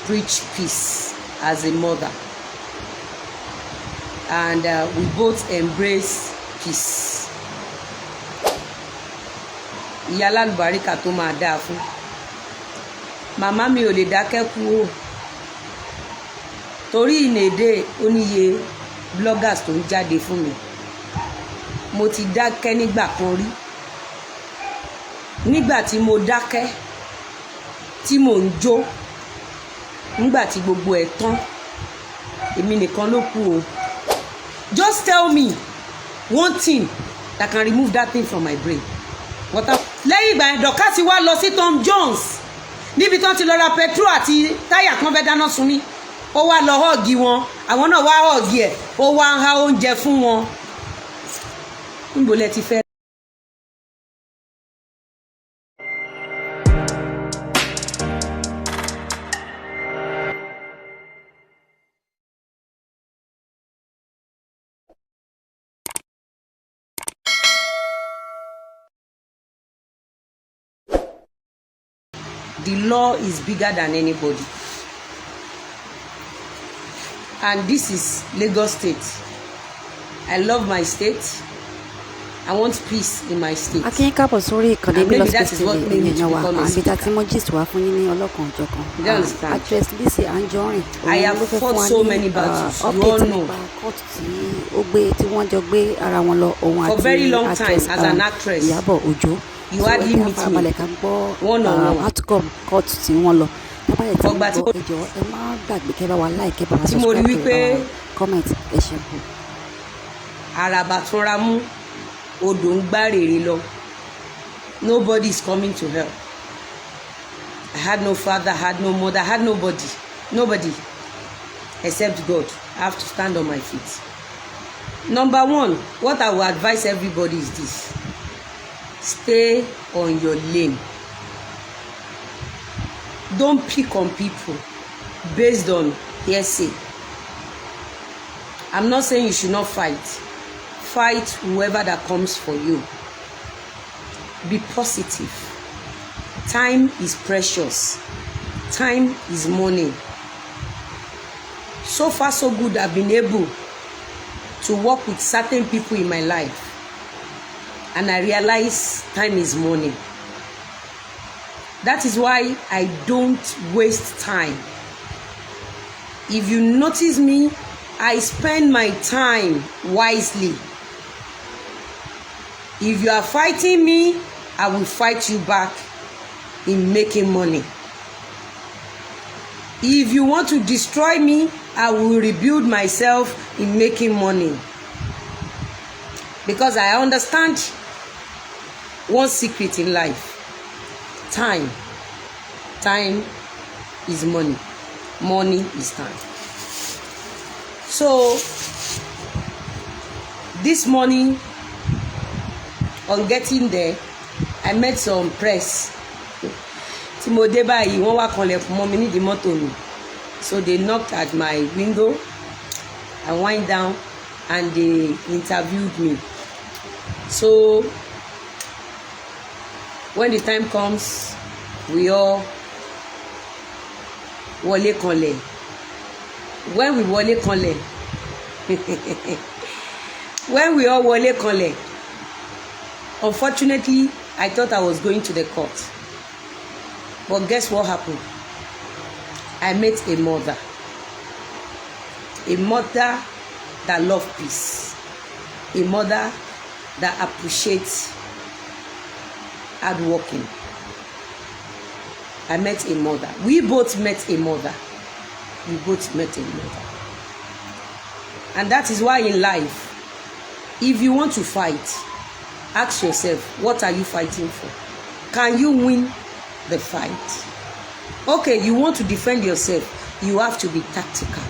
Preach peace as a mother, and we both embrace peace. Ìyá alálùbáríkà tó máa dáa fún màmá mi ò lè dákẹ́ kú o, torí ìnèdè oníye bloggers tó ń jáde fún mi. Mo ti dákẹ́ nígbà kan rí. Nígbà tí mo dákẹ́ tí mò ń jó, nígbà tí gbogbo ẹ̀ tán, èmi nìkan ló kù o. Just tell me one thing that can remove that thing from my brain. Water. Lẹ́yìn ìgbà yẹn, Dorcas wá lọ sí Tom Jones níbi tí wọ́n ti lọ ra petrol àti táyà kan fẹ́ dáná sun mí. Ó wá lọ hug wọn, àwọn náà wá hug ẹ̀, ó wá ń há oúnjẹ fún wọn. Níbo lẹ ti fẹ́? The law is bigger than anybody, and this is Lagos State. I love my state. I want peace in my state. A kí yín káàbọ̀ sórí ìkànnì And maybe Bilos that is TV. what made Ẹ̀yin me to èèyàn wa, become a àbí tá a speaker. ti mú gist wá fún yín ní ọlọ́kan òjọ̀kan. You don't understand? Actress Lizzy Anjorin I òun have ló fẹ́ fún fought wa so ní many battles. You all update know. nípa court tí ó gbé, tí wọ́n jọ gbé ara wọn lọ, òun For àti very long time, actress as an actress, Ìyábọ̀ Òjó. you So ẹ hardly jẹ́ á meet me farabalẹ̀ ká gbọ́ one on one. outcome court tí wọ́n lọ. Tábàyẹ̀ tí Ọgbà ń tí gbọ́, ẹ jọ̀ọ́, ẹ má gbàgbé kẹ́ bá wa like, kẹ́ bá wa tí mo rí subscribe, kẹ́ wípé bá wa comment. Ẹ ṣeun. Àràbà túnra mú, odò ń gbá rèrè lọ. Nobody is coming to help. I had no father, I had no mother, I had nobody, nobody except God. I have to stand on my feet. Number one, what I will advise everybody is this: stay on your lane. Don't pick on people based on hearsay. I'm not saying you should not fight. Fight whoever that comes for you. Be positive. Time is precious. Time is money. So far so good. I've been able to work with certain people in my life, and I realize time is money. That is why I don't waste time. If you notice me, I spend my time wisely. If you are fighting me, I will fight you back in making money. If you want to destroy me, I will rebuild myself in making money, because I understand one secret in life: time. Time is money, money is time. So this morning, on getting there, I met some press. Tí mo dé báyìí, wọ́n wá kanlẹ̀kùn mọ́ mi nídìí mọ́tò mi. So they knocked at my window. I wind down and they interviewed me. So when the time comes, we all wọlé kanlẹ̀. When we wọlé kanlẹ̀, when we all wọlé kanlẹ̀, unfortunately, I thought I was going to the court, but guess what happened? I met a mother, a mother that love peace, a mother that appreciates hard working. I met a mother. We both met a mother. We both met a mother. And that is why in life, if you want to fight, ask yourself, what are you fighting for? Can you win the fight? Okay, you want to defend yourself, you have to be tactical,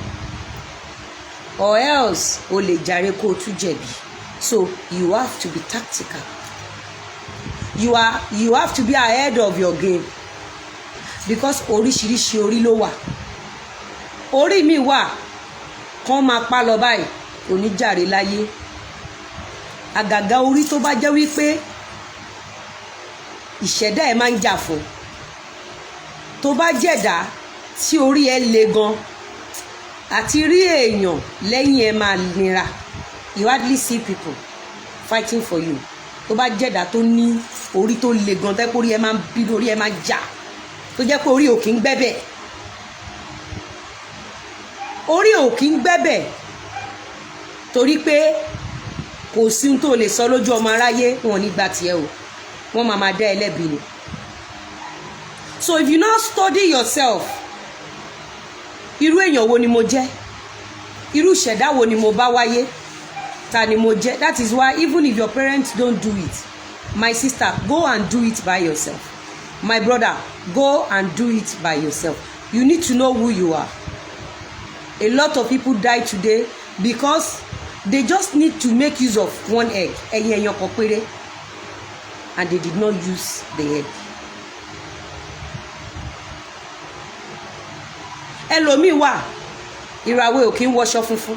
or else o lè jàre kó o tún jẹ̀bi. So you have to be tactical. You have to be ahead of your game, because oríṣiríṣi orí ló wà. Orí mi wà kán máa pa lọ báyìí, kò ní jàre láyé. Àgàgà orí tó bá jẹ́ wípé ìṣẹ̀dá ẹ̀ máa ń jà fún, tó bá jẹ̀dá Tí orí ẹ le gan, àti rí èèyàn lẹ́yìn ẹ máa nira. You hardly see people fighting for you. Tó bá jẹ̀dá tó ní orí tó le gan, tẹ́ pé orí ẹ máa ń bínú, orí ẹ máa ń jà, tó jẹ́ pé orí ò kí ń gbẹ́bẹ̀, orí ò kí ń gbẹ́bẹ̀, torí pé kò sí ohun tó lè sọ lójú ọmọ aráyé, wọn ò ní gba tiẹ̀ o, wọ́n máa máa dá ẹ lẹ́bi ni. So if you now study yourself, irú èèyàn wo ni mo jẹ́? Irú ìṣẹ̀dá wo ni mo bá wáyé? Ta ni mo jẹ́? That is why even if your parents don't do it, my sister, go and do it by yourself. My brother, go and do it by yourself. You need to know who you are. A lot of people die today because they just need to make use of one egg, ẹyin ẹyan kan péré, and they did not use the egg. Ẹlòmíì wà, ìràwé ò kí ń wọṣọ funfun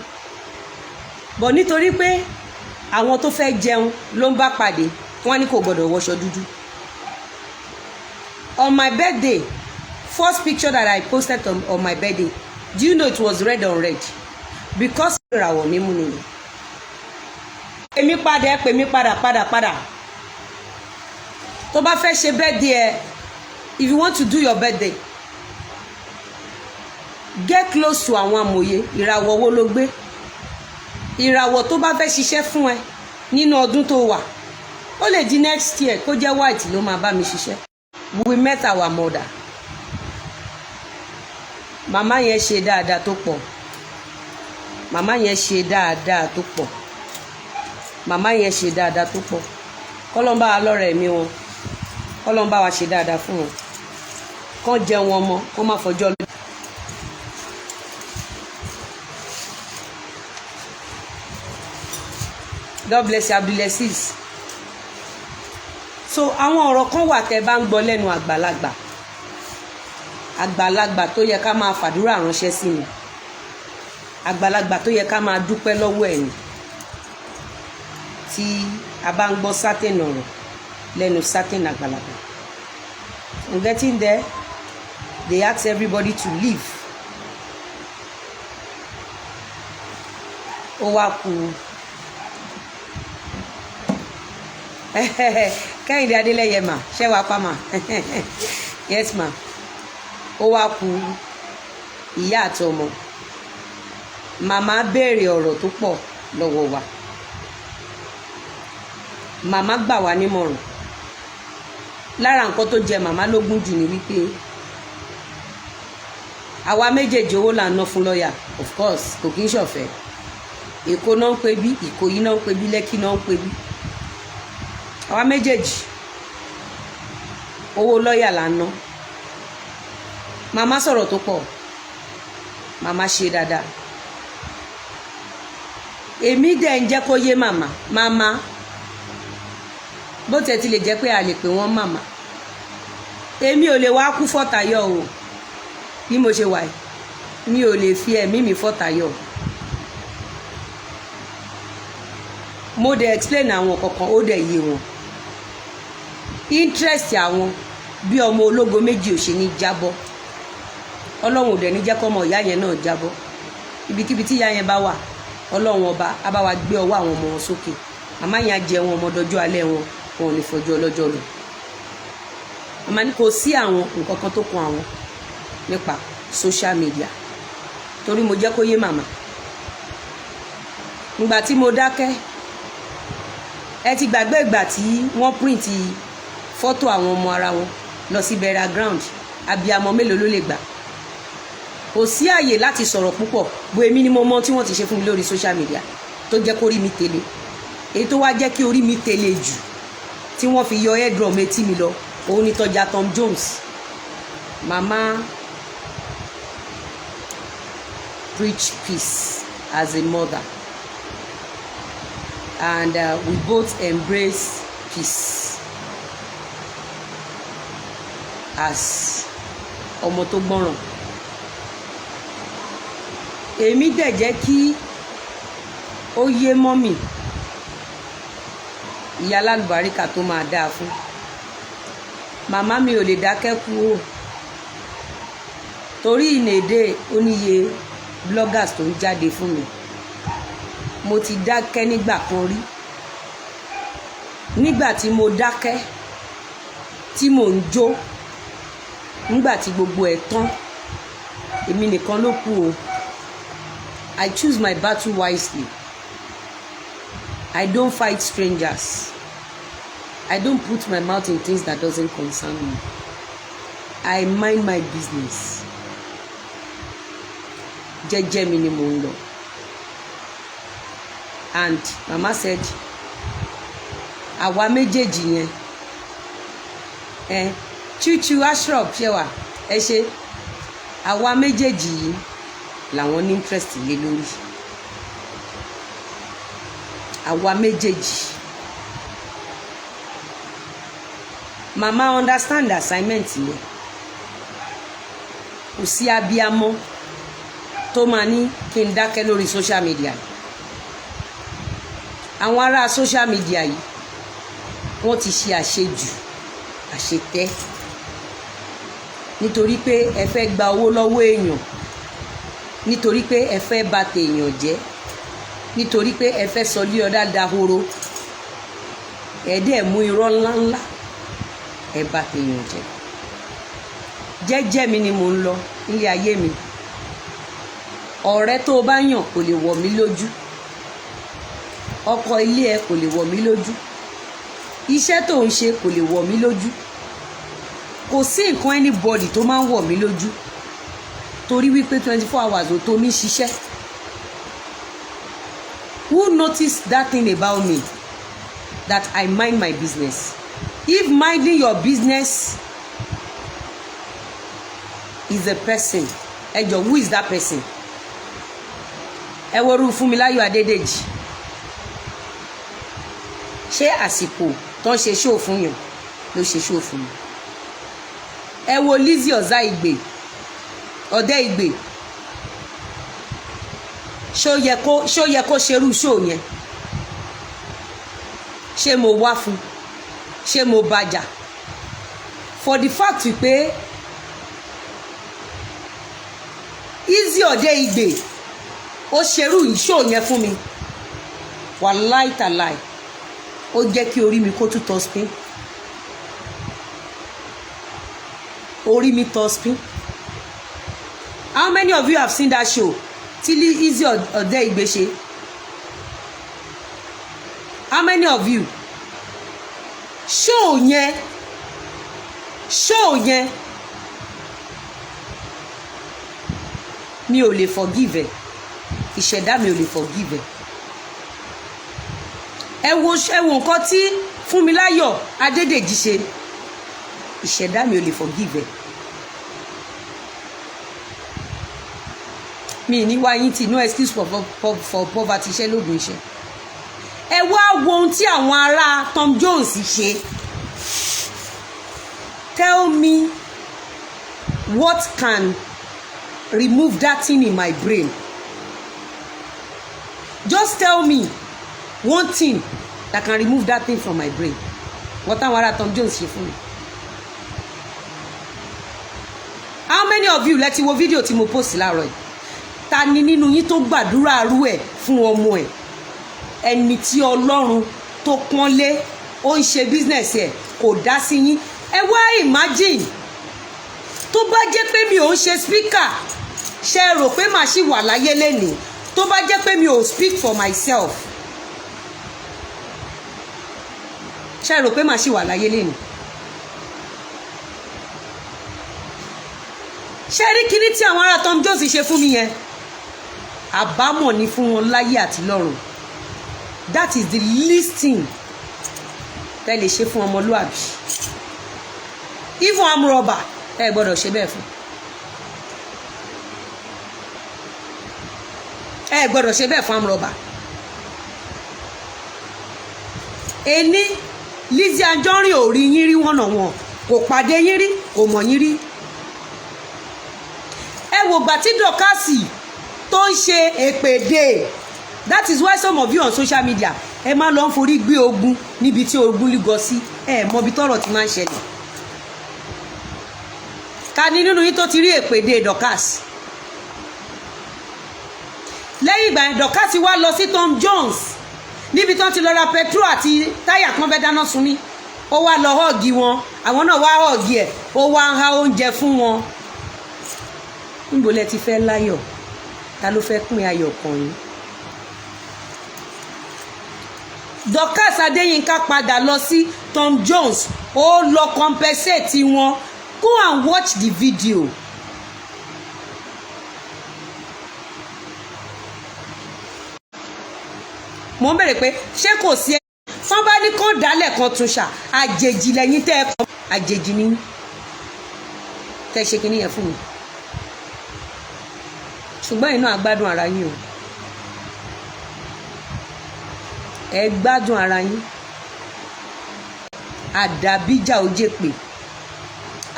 bọ̀, nítorí pé àwọn tó fẹ́ jẹun ló ń bá pàdé, wọ́n ní kò gbọ́dọ̀ wọṣọ dúdú. On my birthday, first picture that I posted on my birthday, do you know it was red on red? Because ìràwọ̀ mi mú nìyẹn. Èmi padà, ẹ pè mí padà, padà, padà. Tó bá fẹ́ ṣe birthday ẹ, if you want to do your birthday, get close to àwọn amòye. Ìràwọ̀ wo ló gbé? Ìràwọ̀ tó bá fẹ́ ṣiṣẹ́ fún ẹ nínú ọdún tó wà, ó lè di next year kó jẹ́ white ló máa bá mi ṣiṣẹ́. We met our mother. Màmá yẹn ṣe dáadáa tó pọ̀. Màmá yẹn ṣe dáadáa tó pọ̀. Màmá yẹn ṣe dáadáa tó pọ̀. Kọ́lọ́n bá wa lọ́rọ̀ ẹ̀mí wọn, kọ́lọ́n bá wa ṣe dáadáa fún wọn, kán jẹun ọmọ, kán má fọjọ́ lọ. God bless you, Abdulaziz. So àwọn ọ̀rọ̀ kan wà tẹ́ bá ń gbọ́ lẹ́nu àgbàlagbà, àgbàlagbà tó yẹ ká máa fàdúrà ránṣẹ́ sí ni, àgbàlagbà tó yẹ ká máa dúpẹ́ lọ́wọ́ ẹ̀ ni. Tí a bá ń gbọ́ certain ọ̀rọ̀ lẹ́nu certain àgbàlagbà. In getting there, they ask everybody to leave. Ó wá kú Kẹ́hìndé Adélẹ́yẹ mà ṣẹ́ wàá pa mà. Yes ma. Ó wá kú ìyá àti ọmọ. Màmá béèrè ọ̀rọ̀ tó pọ̀ lọ́wọ́ wa. Màmá gbà wá nímọ̀ràn. Lára nǹkan tó jẹ màmá lógún jù ni wípé àwa méjèèjì, owó là ń ná fún lọ́ọ̀yà. Of course, kò kí ń ṣọ̀fẹ́. Èkó náà ń pè bí, Ìkòyí náà ń pè bí, Lẹ́kì náà ń pè bí. Àwa méjèèjì, owó lọ́ọ̀yà là ń ná. Màmá sọ̀rọ̀ tó pọ̀. Màmá ṣe dáadáa. Èmi dẹ̀ ń jẹ́ kó yé màmá. Màmá, bó tiẹ̀ ti lè jẹ́ pé a lè pè wọ́n màmá, èmi ò lè wá kú fọ́tàyọ̀ o. Bí mo ṣe wà yìí, mi ò lè fi ẹ̀mí mi fọ́tàyọ̀. Mo dẹ̀ explain àwọn kankan, ó dẹ̀ yé wọn. Interest àwọn bí ọmọ ológo méjì ò ṣe ní jábọ́, Ọlọ́run ò dẹ̀ ní jẹ́ kọ́ ọmọ ìyá yẹn náà jábọ́. Ibikíbi tí ìyá yẹn bá wà, Ọlọ́run Ọba á bá wa gbé ọwọ́ àwọn ọmọ wọn sókè. Màmá yẹn á jẹ wọn ọmọ dọjọ́ alẹ́ wọn, wọn ò ní fọjọ́ ọlọ́jọ́ lọ. Màmá ní kò sí àwọn nǹkan kan tó kan àwọn nípa social media, torí mo jẹ́ kó yé màmá. Ìgbà tí mo dákẹ́, ẹ ti gbàgbé ìgbà tí wọ́n print fọ́tò àwọn ọmọ ara wọn lọ sí burial ground. Abiyamọ mélòó ló lè gbà? Kò sí àyè láti sọ̀rọ̀ púpọ̀ bó. Èmi ni mo mọ tí wọ́n ti ṣe fún mi lórí social media tó jẹ́ kó rí mi tẹ̀lé. Èyí tó wá jẹ́ kí orí mi tẹ̀lé jù, tí wọ́n fi yọ eardrum etí mi lọ, òun ni tọ́jà Tom Jones. Mama preach peace as a mother, and we both embrace peace as ọmọ tó gbọ́ràn. Èmi dẹ̀ jẹ́ kí ó yé mummy, ìyá alálùbáríkà tó máa dáa fún màmá mi, ò lè dákẹ́ kú o. Torí ìnèdè oníye bloggers tó ń jáde fún mi, mo ti dákẹ́ nígbà kan rí. Nígbà tí mo dákẹ́ tí mò ń jó, nígbà tí gbogbo ẹ̀ tán, èmi nìkan ló kù o. I choose my battle wisely. I don't fight strangers. I don't put my mouth in things that doesn't concern me. I mind my business. Jẹ́jẹ́ mi ni mò ń lọ. And mama said àwa méjèèjì yẹn ẹ chuchu ashraf ṣe wà, ẹ ṣe àwa méjèèjì yìí làwọn ní interest lé lórí àwa méjèèjì. Mama understand assignment yẹn. Kò sí abiyamọ tó máa ní kí n dákẹ́ lórí social media. Àwọn ará social media yìí, wọ́n ti ṣe àṣejù, àṣetẹ́, nítorí pé ẹ fẹ́ gba owó lọ́wọ́ èèyàn, nítorí pé ẹ fẹ́ bà tèèyàn jẹ́, nítorí pé ẹ fẹ́ sọ lé ọ̀dà dahoro. Ẹ dẹ̀ mú irọ́ ńláńlá, ẹ bà tèèyàn jẹ́. Jẹ́jẹ́ mi ni mò ń lọ nílé ayé mi. Ọ̀rẹ́ tó o bá yàn kò lè wọ̀ mí lójú, ọkọ ilé ẹ kò lè wọ̀ mí lójú, iṣẹ́ tó ń ṣe kò lè wọ̀ mí lójú. Kò sí nǹkan anybody tó máa ń wọ̀ mí lójú, torí wípé 24 hours ò tó mi ṣiṣẹ́. Who notice that thing about me, that I mind my business? If minding your business is a person, ẹ jọ, who is that person? Ẹ worú Fúnmiláyọ̀ Adédèjì. Ṣé àsìkò tó ń ṣe show fún yàn ló ṣe show fún mi? Ẹ wo Lizzy Ọ̀zá Ìgbè, Ọ̀dẹ́ Ìgbè. Ṣó yẹ kó ṣerú show yẹn? Ṣé mo wá fún? Ṣé mo bàjà? For the fact pé Lizzy Ọ̀dẹ́ Ìgbè ó ṣerú show yẹn fún mi, wàláì tàláì, ó jẹ́ kí orí mi kó tún tọ́ spin. Orí mi tọ́ spin. How many of you have seen that show tí Lizzy Ọ̀dẹ́ Ìgbè ṣe? How many of you? Show yẹn, show yẹn, mi ò lè forgive ẹ. Ìṣẹ̀dá mi ò lè forgive ẹ. Ẹ wo, ẹ wo nǹkan tí Fúnmiláyọ̀ Adédèjì ṣe. Ìṣẹ̀dá mi ò lè forgive ẹ. Mi ní wá yín tí, no excuse for poverty. Iṣẹ́ lóògùn iṣẹ́. Ẹ wá wo ohun tí àwọn ará Tom Jones ṣe. Tell me what can remove that thing in my brain. Just tell me one thing that can remove that thing from my brain, what táwọn ará Tom Jones ṣe fún mi. How many of you lẹ ti wo fídíò tí mo post láàárọ̀ yìí? Ta ni nínú yín tó gbàdúrà arú ẹ̀ fún ọmọ ẹ̀? Ẹni tí Ọlọ́run tó pọ́nlé, ó ń ṣe business ẹ̀, kò dá sí yín. Ẹ wá imagine, tó bá jẹ́ pé mi ò ń ṣe speaker, ṣe rò pé màá ṣì wà láyé lénìí? Tó bá jẹ́ pé mi ò speak for myself, ṣe rò pé màá ṣì wà láyé lénìí? Ṣe rí kíní tí àwọn ará Tom Jones ṣe fún mi yẹn, àbámọ̀ ni fún wọn láyé àti lọ́run. That is the least thing tẹ́ lè ṣe fún ọmọlúàbí. Even amúrọ̀bà, ẹ gbọ́dọ̀ ṣe bẹ́ẹ̀ fún. Ẹ gbọ́dọ̀ ṣe bẹ́ẹ̀ fún amúrọ̀bà. Ení Lizzy Anjorin ò rí yín rí wọ̀nà wọn, kò pàdé yín rí, kò mọ̀ yín rí. Ẹ wò gbà tí Dọ̀kásì tó ń ṣe èpèdè. That is why some of you on social media, ẹ máa lọ ń forí gbé ogun níbi tí ogun lúgọ sí. Ẹ mọ ibi tọ́rọ̀ ti máa ń ṣẹlẹ̀. Ta ni nínú yín tó ti rí èpèdè Dorcas? Lẹ́yìn ìgbà yẹn, Dorcas wá lọ sí Tom Jones níbi tí wọ́n ti lọ ra petrol àti táyà kan fẹ́ dáná sun mí. Ó wá lọ hug wọn, àwọn náà wá hug ẹ̀, ó wá ń há oúnjẹ fún wọn. Níbo lẹ ti fẹ́ láyọ̀? Ta ló fẹ́ pín ayọ̀ kàn yín? Dorcas Adéyínká padà lọ sí Tom Jones, ó lọ compensate wọn. Go and watch the video. Mo ń bèrè pé ṣé kò sí ẹ wọ́n bá ní kán dálẹ̀ kan tún ṣà. Àjèjì lẹ́yìn tẹ́ ẹ kọ́, àjèjì ni tẹ́ ẹ ṣe kinní yẹn fún mi, ṣùgbọ́n inú àgbádùn ara yín o, ẹ gbádùn ara yín. Àdàbíjà ó jẹ́ pé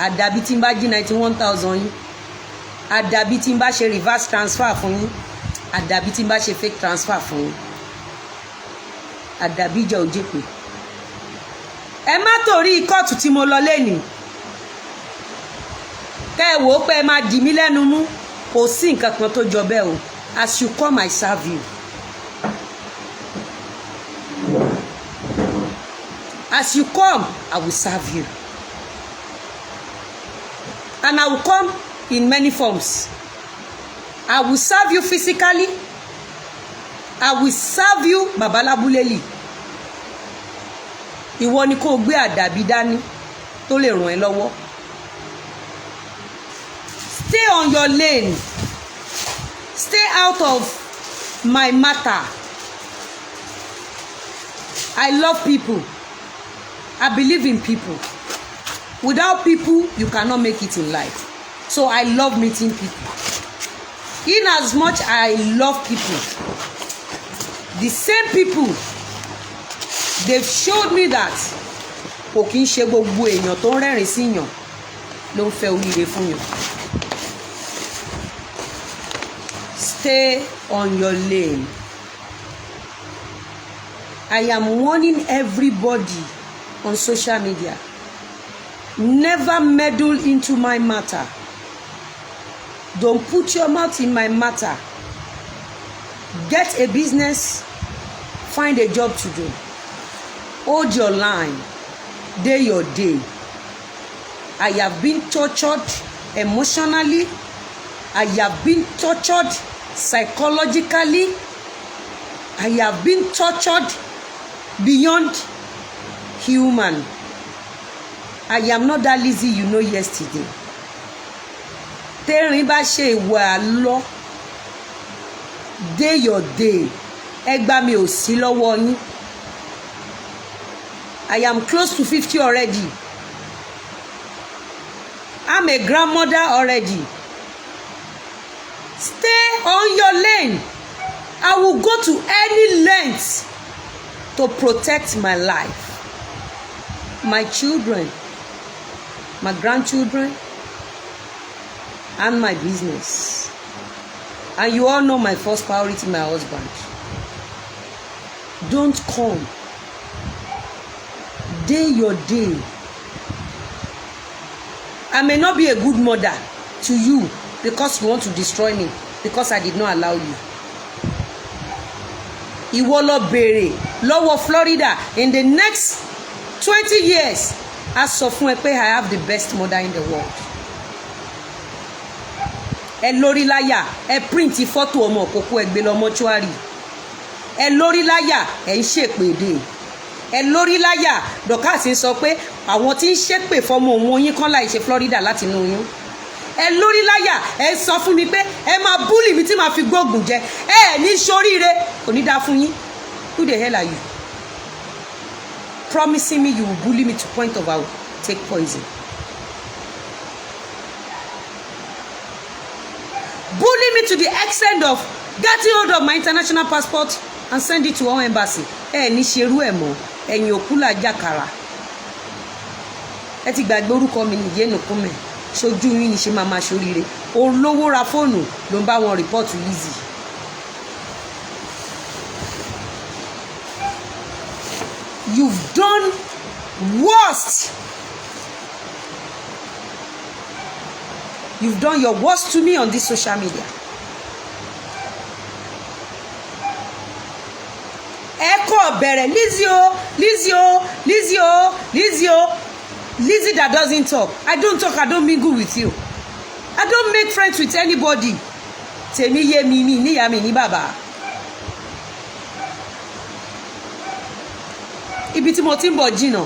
àdàbí tí n bá jí 91,000 yín, àdàbí tí n bá ṣe reverse transfer fún yín, àdàbí tí n bá ṣe fake transfer fún yín, àdàbíjà ó jẹ́ pé ẹ má torí kóòtù tí mo lọ lẹ́nìí kẹ́ ẹ wò ó pé ẹ máa dì mí lẹ́nu mú. Kò sí nǹkan kan tó jọ bẹ́ẹ̀ o. As you come, I serve you. As you come, I will serve you, and I will come in many forms. I will serve you physically, I will serve you babalabuleli. Ìwọ ni kó o gbé àdàbí dání tó lè ràn ẹ́ lọ́wọ́. Stay on your lane, stay out of my matter. I love people, I believe in people. Without people, you cannot make it in life. So I love meeting people. In as much I love people, the same people, they've showed me that kò kí ń ṣe gbogbo èèyàn tó ń rẹ́rìn sí yàn ló ń fẹ́ oríire fún yàn. Stay on your lane. I am warning everybody on social media, never meddle into my matter. Don't put your mouth in my matter. Get a business, find a job to do, hold your line, day your day. I have been tortured emotionally, I have been tortured psychologically, I have been tortured beyond human. I am not that Lizzy you know yesterday. Tẹ́rin bá ṣe ìwà lọ, day your day. Ẹgbà mi ò sí lọ́wọ́ yín. I am close to 50 already. I'm a grandmother already. Stay on your lane. I will go to any length to protect my life, my children, my grandchildren, and my business. And you all know my first priority, my husband. Don't come. Day your day. I may not be a good mother to you because you want to destroy me because I did not allow you. Ìwọ lọ béèrè lọ́wọ́ Florida, in the next 20 years, a sọ fún ẹ pé I have the best mother in the world. Ẹ lórí láyà, ẹ print fọ́tò ọmọ òkókó, ẹ gbé lọ mọ́ṣúárì. Ẹ lórí láyà, ẹ ń ṣèpèdè. Ẹ lórí láyà, Dorcas ń sọ pé àwọn tí ń ṣépè fọmọ òun oyin kan láì ṣe Florida láti inú oyún. Ẹ lórí láyà, ẹ sọ fún mi pé ẹ máa bully mi tí màá fi gbóògùn jẹ. Ẹ ní ṣoríire, kò ní dáa fún yín. Who the hell are you promising me you will bully me to point of I will take poison? Bully me to the extent of getting hold of my international passport and send it to our embassy. Ẹ ní ṣerú ẹ mọ́. Ẹ̀yìn òkú là jàkàrà. Ẹ ti gbàgbé orúkọ mi nìyẹn nùkúmẹ. Ṣojú yín ni ṣe máa máa ṣoríire. Olówó ra fóònù ló ń bá wọn report Lizzy. You've done worst. You've done your worst to me on this social media. Ẹ kọ́ bẹ̀rẹ̀ Lizzy o, Lizzy o, Lizzy o, Lizzy o, Lizzy that doesn't talk. I don't talk, I don't mingle with you. I don't make friends with anybody. Tèmi yé mi, mi níyàá, mi ní bàbá. Ibi tí mo ti ń bọ̀ jìnnà,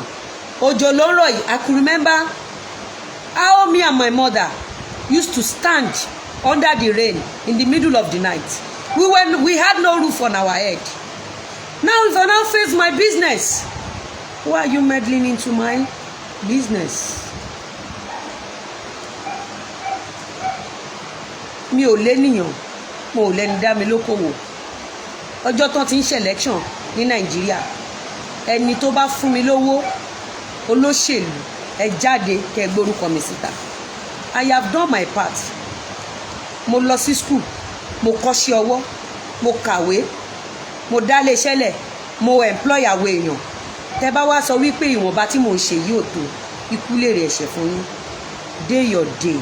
òjò ló ń rọ̀ yìí. I could remember how me and my mother used to stand under the rain in the middle of the night. We had no roof on our head. Now if I now face my business, why are you meddling into my business? Mi ò lénìyàn, mo ò lẹ́ni dá mi lókòwò. Ọjọ́ tán ti ń ṣe election ní Nàìjíríà, ẹni tó bá fún mi lówó, olóṣèlú, ẹ jáde kẹ́ ẹ gbórúkọ mi síta. I have done my part. Mo lọ sí school, mo kọ́ṣẹ́ ọwọ́, mo kàwé, mo dá iléeṣẹ́ lẹ̀, mo employ àwọn èèyàn. Tẹ́ bá wá sọ wípé ìwọ̀nba tí mò ń ṣe yìí ò tó, ikú lèrè ẹ̀ṣẹ̀ fún yín. Day your day.